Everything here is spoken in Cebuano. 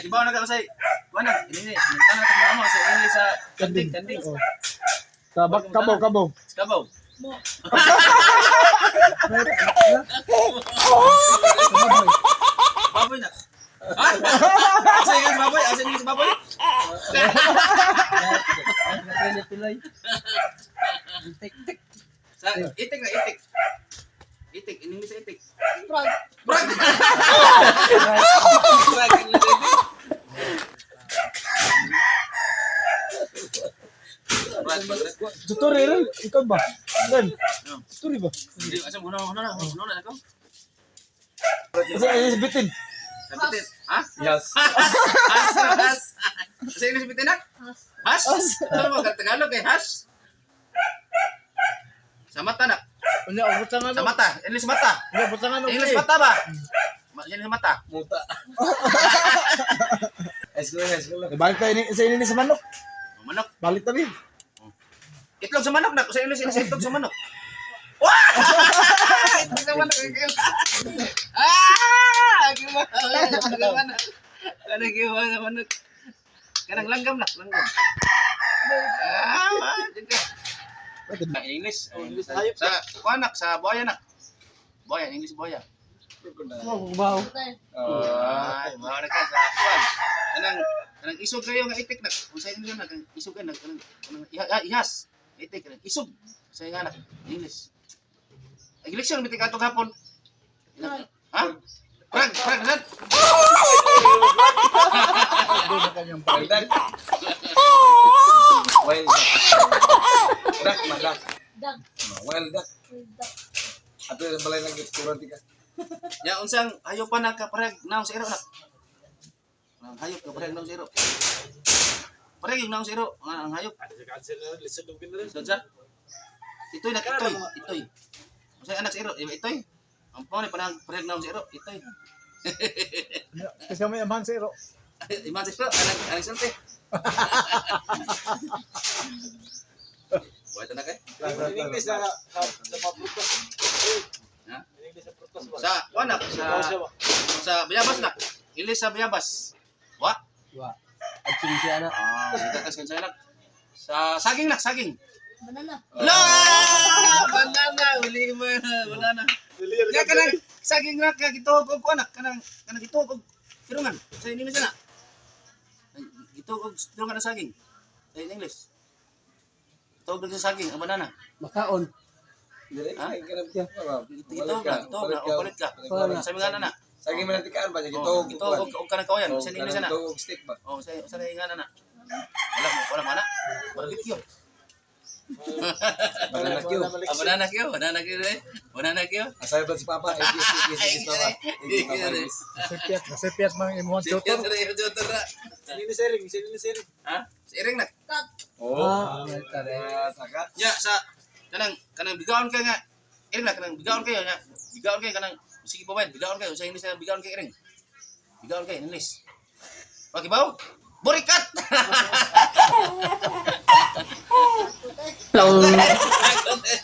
Nakibaw na ka usay. Wala, ini ni. Tanang ka mo sa English sa kanding, kanding. Oh. Sa bak kabaw, kabaw. Kabaw. Mo. Baboy na. Ha? Asa yung baboy? Asa yung baboy? Pilay. Tik tik. Sa itik na itik. Itik, ini sa itik. Frog. Brag. Brag ini sa itik. Brag, brag. Tutori rin, ikaw ba? Ren. Tutori ba? Hindi, asa mo na na na na ako. Asa ay bitin. Sa bitin. Ha? Yes. Has, has. Sa English bitin na? Has. Has? Ano mo Tagalog kay has? Sa mata na. Unya butangan. Sa mata. English mata. Unya butangan. English mata ba? English mata. Muta. High school, high school. Balik tayo ni sa ini sa manok. Oh, manok. Balik tabi. Itlog sa manok na. Sa English English itlog sa manok. Wah! Itlog sa manok. Ah! Gima. Gima. Ano gima sa manok? Kanang langgam na, langgam. Ah, dyan ka. English. English Sa kuanak sa buaya nak. Buaya, English buaya. Kabaw. Patay. Ay, mga na ka sa kuan. Kanang kanang isog kayo nga itik nak. Kung sa inyo na kanang isog ka na kanang kanang ihas. Itik kanang isog. Sa nga nak English. Ang eleksyon bitik atong hapon. Ha? Prag, prag, prag. Wild duck. Wild duck. Duck, ma duck. Duck. Wild duck. Wild duck. Ato yung balay lang kurang tika. Ya unsang hayop pa na ka parag naong sa iro nak. Ang hayop ka parag naong sa iro. Parag yung naong sa iro, ang hayop. Lisod sa. Itoy nak itoy, itoy. Unsay anak sa iro, Di ba itoy? Ang pone panang parag naong sa iro, itoy. Kasi may amahan sa iro. Iman sa iro, anak anak sulti. Buhay na kay. English na sa mga prutas. Ha? English sa prutas Sa kuan nak sa sa bayabas nak. Ilis sa bayabas. Wa? Wa. At siya na. Ah, kita kas kan nak. Sa saging nak, saging. Banana. La! Banana, uli mo. Banana. Ya kanang saging nak ka gituog og kuan nak kanang kanang gituog og tirungan. Sa English na. Gituog og tirungan ang saging. Sa English. Gituog og sa saging ang banana. Makaon. Dire Ha? ka Gituog na, gituog na, o palit ka. Sa mga na. Saging man tikaan ba Oh, gituog. gituog og kanang kawayan sa English na. Gituog stick ba. Oh, sa nga na. Wala mo, wala mo na. Barbecue. Banana Q. Ah, banana Q, banana Q, eh. Banana Q. Asay ba si Papa? Ikis, ikis, ikis, Papa. Ikis, Papa, ikis. Sepiat, sepiat mang imuhan Tutor. Tutor na. Sini sering, sini sering. Ha? Sa iring na. Cat. Oh, saka. Ya, sa kanang kanang bigaon kay nga. Iring na kanang bigaon kayo nga. Bigaon kayo kanang sige pa bigaon kayo sa English na bigaon kay iring. Bigaon kayo in English. Pakibaw? Burikat. Patay.